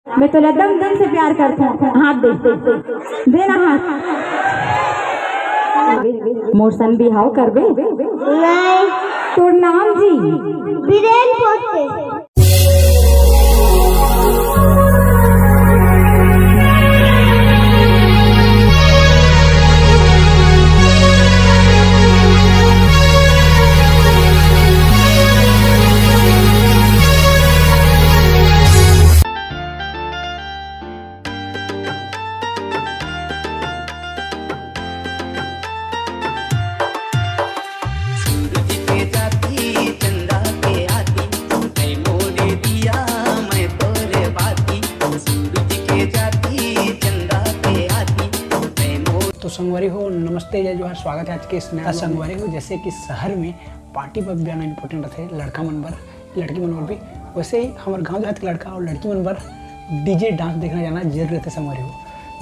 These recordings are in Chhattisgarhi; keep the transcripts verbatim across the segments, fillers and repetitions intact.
मैं तो एकदम दिल से प्यार करता हूँ। हाथ दे, दे ना हाथ। मोर सन बिहाव करबे? नहीं। तोर नाम जी? बीरेन पोते। तो संगवारी हो, नमस्ते, जय जोहार, स्वागत है आज के इस नया संगवारी हो। जैसे कि शहर में पार्टी बर जाना इंपॉर्टेंट रहिथे लड़का मन बर, लड़की मन बर भी, वैसे ही हमर गांव देहात के लड़का और लड़की मन बर डीजे डांस देखना जाना जरूरी रहिथे संगवारी हो।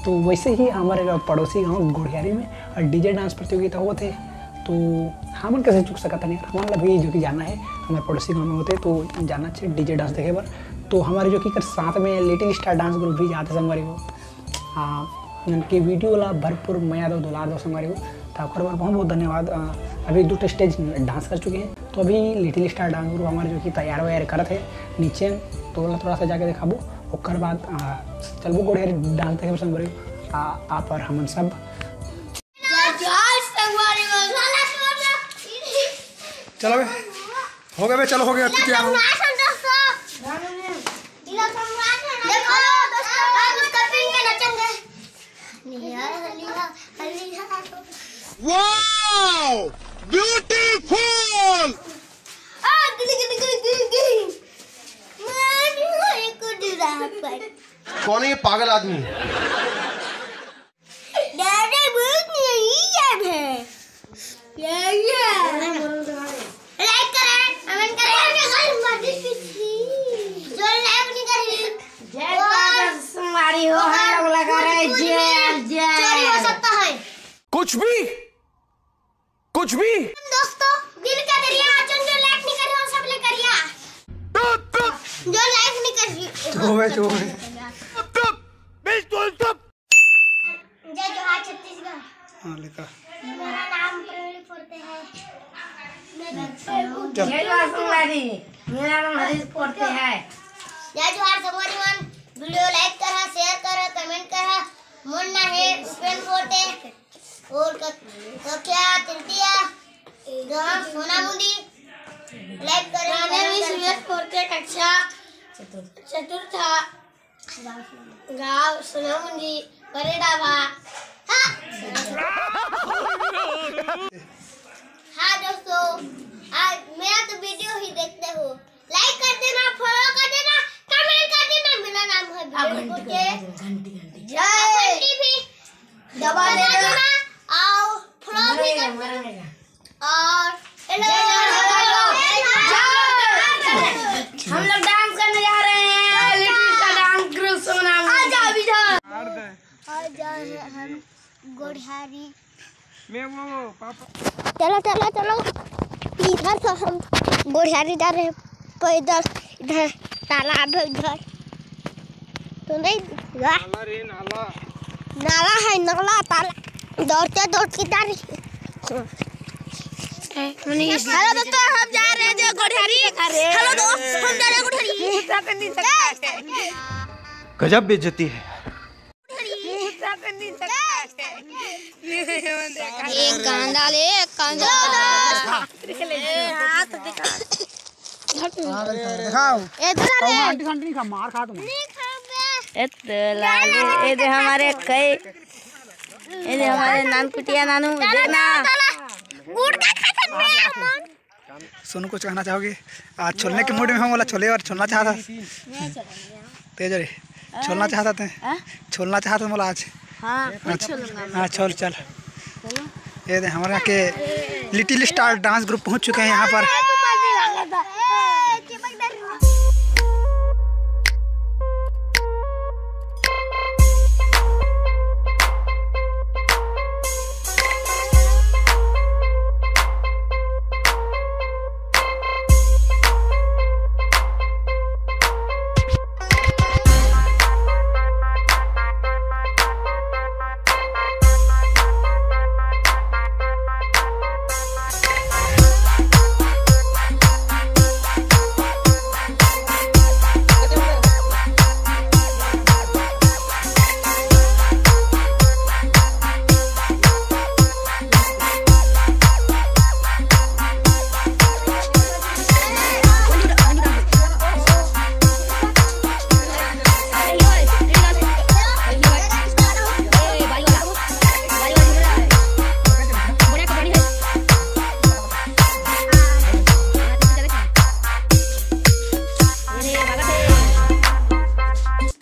तो वैसे ही हमर पड़ोसी गांव गोढ़ियारी में डीजे डांस प्रतियोगिता होत हे, तो हमन कैसे चूक सकत हन यार, हमन ला भी जो कि जाना है, हमर पड़ोसी गांव में होत हे, तो जाना चाहिए डीजे डांस देखे बर। तो हमर जो कि कर साथ में लिटिल स्टार डांस ग्रुप भी जात हे संगवारी हो। हाँ, उनके वीडियो ला भरपूर मया दो, दुलार दो संगवारी हो। तो ओकर बर बहुत बहुत धन्यवाद। अ, अभी दू ठो स्टेज डांस कर चुके हैं, तो अभी लिटिल स्टार डांस ग्रुप हमारे जो कि तैयार वैयार करत है नीचे, तो ओला थोड़ा सा जाके दिखाबो। ओकर बाद, अ, चलबो गोढ़ियारी डांस देखे संगवारी हो। आ, आप और हमन सब। चलो बे, हो गया बे, चलो हो गया, अब क्या हो? देखो दोस्तों, हम उसका पिन के नचेंगे। Wow! Beautiful! कौन है ये पागल आदमी? दादा बहुत यही याद है। ये, ये। लाइक करें, कमेंट करें। जो लाइक नहीं करें, जय और बाबा संगवारी हो, हम लोग लगा रहे हैं, जय, जय। चोरी हो सकता है। कुछ भी, कुछ भी। दोस्तों, दिल का दरिया, जो, जो लाइक नहीं कर रहे हो, सब ले करिया। जो लाइक नहीं कर रहे हो, चुप हो गए, चुप हो गए। चुप, चुप, बिल्कुल चुप। जय जोहार छत्तीसगढ़। हाँ, लिखा। मेरा नाम प्रवीण पोते है। मैं चल। जय जोहार संगवारी। मेरा नाम हरीश पोते है। जय जोहार संगवारी मन, वीडियो लाइक करा, शेयर करा, कमेंट करा। मोर नाम है प्रवीण पोते। और क-, कक्षा तृतीय, गांव सोनामुंडी। लाइक करा, मेरा नाम सुरेश पोते, कक्षा चतुर्थ। गाँव सोनामुंडी, परेडावा। हाँ। हाँ दोस्तों, आज मेरा तो वीडियो ही देखते हो, लाइक कर देना, फॉलो कर देना, कमेंट कर देना। मेरा नाम है आ, विवेक घंटी, पोते। घंटी, घंटी, घंटी। जय। घंटी भी दबा दबा देना। देना और फॉलो भी मरेगा, कर देना। मरेगा। और हम लोग डांस करने जा रहे हैं, लिटिल स्टार डांस ग्रुप सोना। आ जाओ इधर। आज जा रहे हैं हम गोढ़ियारी। मैं वो पापा। चलो, चलो, चलो। इधर से हम गोढ़ियारी जा रहे हैं पैदल। इधर तालाब है, इधर। तो नहीं, वाह। नाला रे, नाला। नाला है, नाला, ताला। दौड़ते, दौड़ते जा रही। हेलो दोस्तों, हम जा रहे हैं जो गोढ़ियारी। हेलो दोस्त, हम जा रहे हैं गोढ़ियारी। गजब बेइज्जती है। एक कांदा ले, एक कांदा। दिखाओ। ए, दूसरा रे। आंटी, आंटी नहीं खा, मार खा तुम। ए, तो लागे, ए दे हमारे कई, ए दे हमारे नान कुटिया नानू, देखना। गुड़ का खाता मैं, मन। सोनू, कुछ कहना चाहोगे? आज छोलने के मूड में हूँ, बोला छोले और छोलना चाहता। तेज रे, छोलना चाहता थे। हाँ? छोलना चाहता था बोला आज। हाँ, अच्छा। हाँ, छोल, चल। चलो। ये दे, हमारे यहाँ के लिटिल स्टार डांस ग्रुप पहुँच चुके हैं यहाँ पर।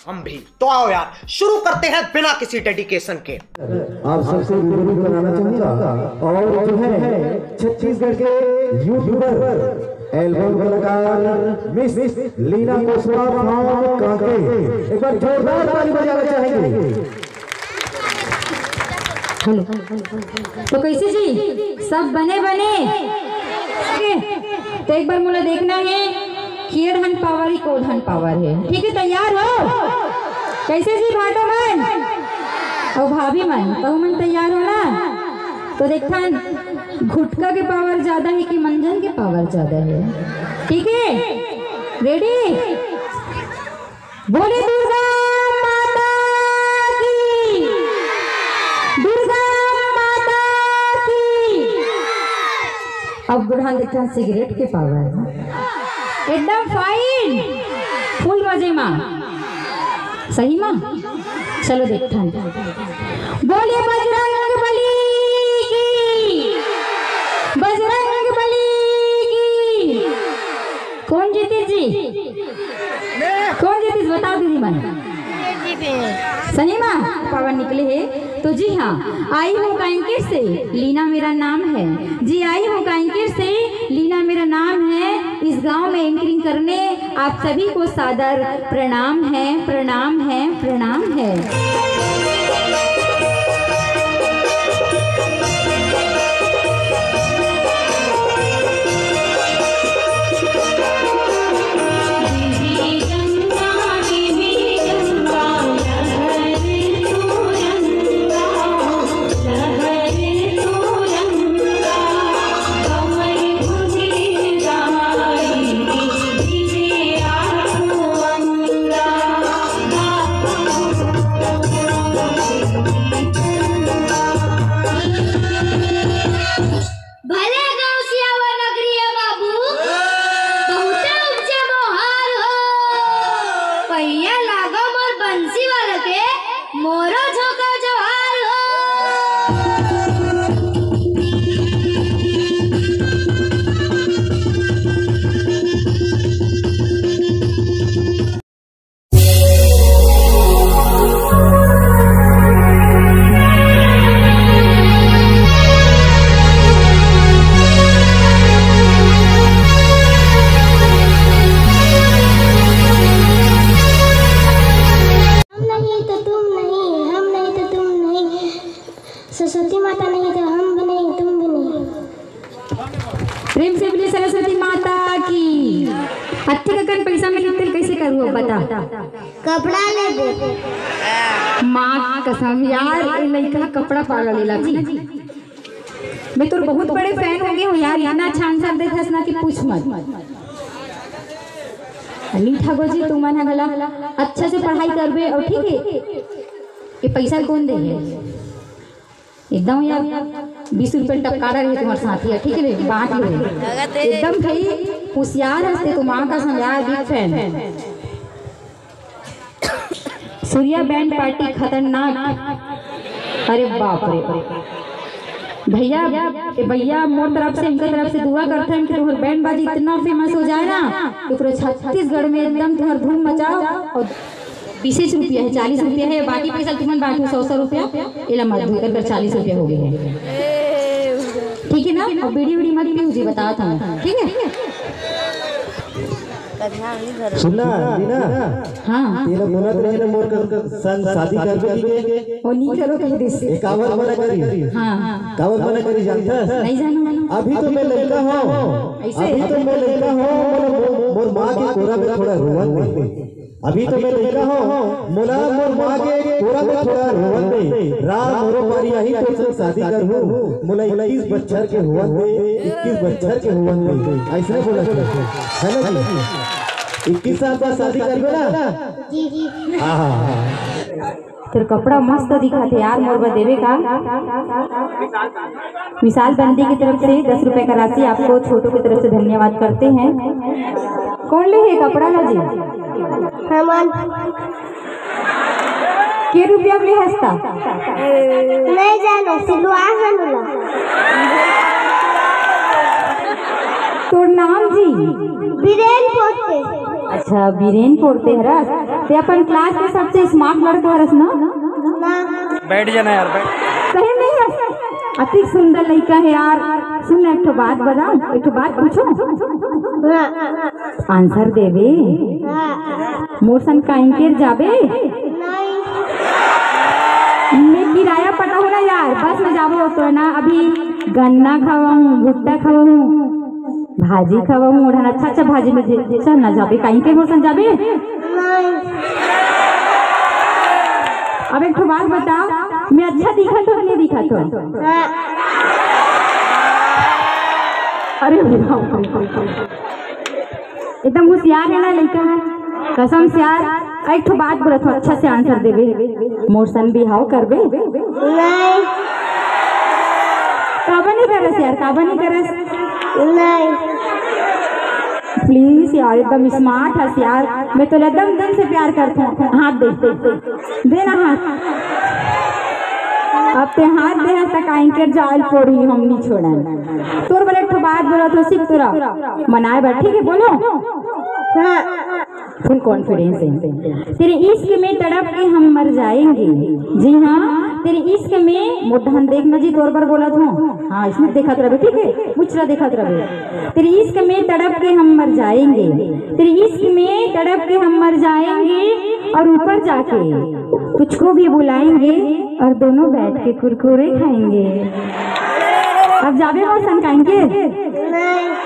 हम भी। तो आओ यार, शुरू करते हैं बिना किसी डेडिकेशन के। आप सबसे रूबरू कराना चाहूंगा और जो है छत्तीसगढ़ के यूट्यूबर, एल्बम कलाकार मिस लीना कुशवाहा फ्रॉम कांके। एक बार जोरदार ताली बजाना चाहेंगे। हेलो। तो कैसे जी, सब बने बने? तो एक बार मोला देखना है कि एढ़न पावर ही कोढ़न पावर है। ठीक है, तैयार हो? कैसे जी भाटो मन और भाभी मन, कहू मन तैयार हो ना? तो देखथन, गुटखा के पावर ज्यादा है कि मंजन के पावर ज्यादा है? ठीक है, रेडी? बोले दुर्गा माता की, दुर्गा माता की। अब बुढ़ान देखथन सिगरेट के पावर, एकदम फाइन, फुल मजे मा। सही मा? चलो देखथन। बोले बजरंग बली की, बजरंग बली की। कौन जीतिस जी? कौन जीतिस, बता दीदी मन। सही मा? पावर निकले हे। तो जी हाँ, आई हूँ कांकेर से, लीना मेरा नाम है। जी, आई हूँ कांकेर से, लीना मेरा नाम है। इस गांव में एंकरिंग करने आप सभी को सादर प्रणाम है, प्रणाम है, प्रणाम है। भले गाँव सियावर नगरी है बाबू, बहुते उपजे मोहार हो। पहिया लागो मोर बंसी वाला के, मोरो झोंको जोहार हो। हम नहीं तो तुम नहीं, हम नहीं तो तुम नहीं, सरस्वती माता नहीं तो हम भी नहीं, तुम भी नहीं। प्रेम से बोलिए सरस्वती माता की। अत्ते कन पैसा मिली तेला कैसे करहू बता? कपड़ा लेबो। माँ कसम यार, ये लड़का कपड़ा पागल है जी। मैं तोर बहुत बड़े फैन हो गए हूँ यार, इतना अच्छा आंसर देथस ना कि पूछ मत। लीना ठाकुर जी, तुमन ह घला अच्छा से पढ़ाई करबे, और ठीक है, ये पैसा कौन दे है? एकदम यार, बीस रुपये टपका रहे तुम्हारे साथ ही, ठीक है, बांट लो। एकदम भाई होशियार हंसते तुम, माँ कसम यार, big fan. Surya band party खतरनाक। अरे बाप रे भैया, ए भैया, मोर तरफ से, इनका तरफ से दुआ करते हैं कि तुम्हारे बैंड बाजी इतना फेमस हो जाए ना, तो पूरे छत्तीसगढ़ में एकदम तुम्हार धूम मचाओ। और बीस रुपया है, चालीस रुपया है, बाकी पैसा तुमन बांटो, सौ सौ रुपया। एला मत धो, एकर चालीस रुपया हो गए हैं, ठीक है ना? और बीड़ी उड़ी मत पीऊ जी, बतावत हूँ, ठीक है? सुनना, लीना। हाँ। तेला बोलत रहे ना, मोर कर संग शादी करबे की के। ओ नी करो कह दिस। ए काबर मना करी? हाँ। काबर मना करी जानथस? नहीं जानू। अभी तो मैं लड़का हूँ। ऐसे? अभी तो मैं लड़का हूँ, मोला मो-, मोर माँ के कोरा में थोड़ा रोवन दे। अभी तो मैं लड़का हूँ, मोला मोर माँ के कोरा में थोड़ा रोवन दे। राम मोरो पारी आही तो संग शादी करहूँ। मोला इक्कीस बच्छर के होवन दे, इक्कीस बच्छर के होवन दे। ऐसने बोला था। है ना जी? इक्कीस साल बाद शादी करबे ना? जी, जी। हाँ, हाँ, हाँ। तेर कपड़ा मस्त दिखत हे यार, मोर बर देबे का? विशाल बंदी की तरफ से दस रुपए का राशि आपको छोटू की तरफ से धन्यवाद करते हैं। कौन ले हे कपड़ा ला जी? हमन। के रुपया में हस्ता? नहीं जानो, सिलवा हन ओला। तोर नाम जी? बीरेन पोते। अच्छा, बीरेन पढ़ते हरस, ते अपन क्लास के सबसे स्मार्ट लड़का हरस ना? बैठ जाना यार, बैठ। सही नहीं है? अति सुंदर लड़का है यार। सुन ना, एक ठो बात बताऊं, एक ठो बात पूछूं? आंसर देबे। मोर सन काइंकेर जाबे? मैं किराया पटा होला यार, बस में जाबो तो ना। अभी गन्ना खवाऊं, भुट्टा खवाऊं, भाजी खवाऊं, ओढ़न अच्छा अच्छा भाजी में दे-, चल ना जाबे, काइंकेर मोर सन जाबे? अब एक ठो बात बताओ, मैं अच्छा दिखत हो कि नहीं दिखत हो? अरे बाप रे, एकदम होशियार है ना लड़का, कसम से यार। एक ठो बात बोलत हो, अच्छा से आंसर देबे। मोर सन बिहाव करबे? नहीं। काबर नहीं करस यार, काबर नहीं करस? नहीं। प्लीज यार, एकदम स्मार्ट हस यार, मैं तो एकदम दिल से प्यार करता हूँ। हाथ दे, दे ना हाथ। अब ते हाथ दे हस त काइंकेर जाल पोरी हम नहीं छोड़न। तोर बर एक ठो बात बोलत हो, सीख तोरा मनाए बर, ठीक है? बोलो। हाँ। फुल कॉन्फिडेंस है। तेरे इश्क में तड़प के हम मर जाएंगे। जी हाँ, तेरे इश्क में, मोर डहन देखना जी, तोर बर बोलत हूँ। हाँ, इसमें देखत रहे, ठीक है, मुचरा देखत रहे। तेरे इश्क में तड़प के हम मर जाएंगे, तेरे इश्क में तड़प के हम मर जाएंगे, और ऊपर जाके तुझको भी बुलाएंगे और दोनों बैठ के कुरकुरे खाएंगे। अब जाबे मोर सन काइंकेर? नहीं।